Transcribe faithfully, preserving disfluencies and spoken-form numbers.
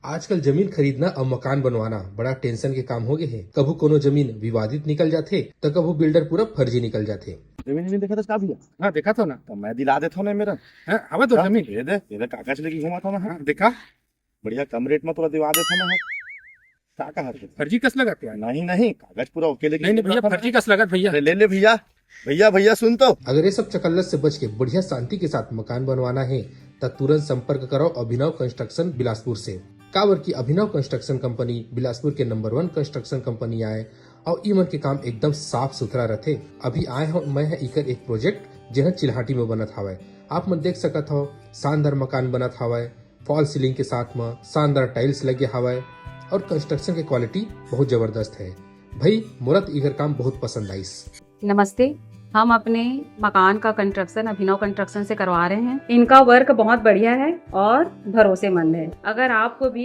आजकल जमीन खरीदना अउ मकान बनवाना बड़ा टेंशन के काम हो गए हे। कभू कोनो जमीन विवादित निकल जाथे, त कभू बिल्डर पूरा फर्जी निकल जाथे। जमीन, जमीन देखा था का भैया? हाँ, देखा था ना। तो मैं दिला देता हूँ ना मेरा। हाँ, आवा तो हाँ, जमीन। ये दे, ये दे कागज लेके घुमा था ना। हाँ, देखा। बढ़िया कम रेट में तोला दिवा देता ना। का कहा थे? फर्जी कस लगा क्या? नहीं, नहीं, कागज पूरा ओके लेके नहीं, नहीं भैया, घुमा था ना। फर्जी कस लगा भैया। अरे ले ले भैया, भैया, भैया सुन तो। अगर ये सब चकल्लस से बच के बढ़िया शांति के साथ मकान बनवाना है, त तुरंत संपर्क करो अभिनव कंस्ट्रक्शन बिलासपुर से। काबर कि अभिनव कंस्ट्रक्शन कंपनी बिलासपुर के नंबर वन कंस्ट्रक्शन कंपनी आय अउ इमन के काम एकदम साफ सुथरा रथे। अभी आय हो मैं ह इकर एक प्रोजेक्ट, जेन चिल्हाटी में बनत हावय। आप मन देख सकत हो, शानदार मकान बनत हावय, फॉल सीलिंग के साथ म शानदार टाइल्स लगे हावय अउ कंस्ट्रक्शन के क्वालिटी बहुत जबरदस्त है। भाई, मोला तो इकर काम बहुत पसंद आइस। नमस्ते, हम अपने मकान का कंस्ट्रक्शन अभिनव कंस्ट्रक्शन से करवा रहे हैं। इनका वर्क बहुत बढ़िया है और भरोसेमंद है। अगर आपको भी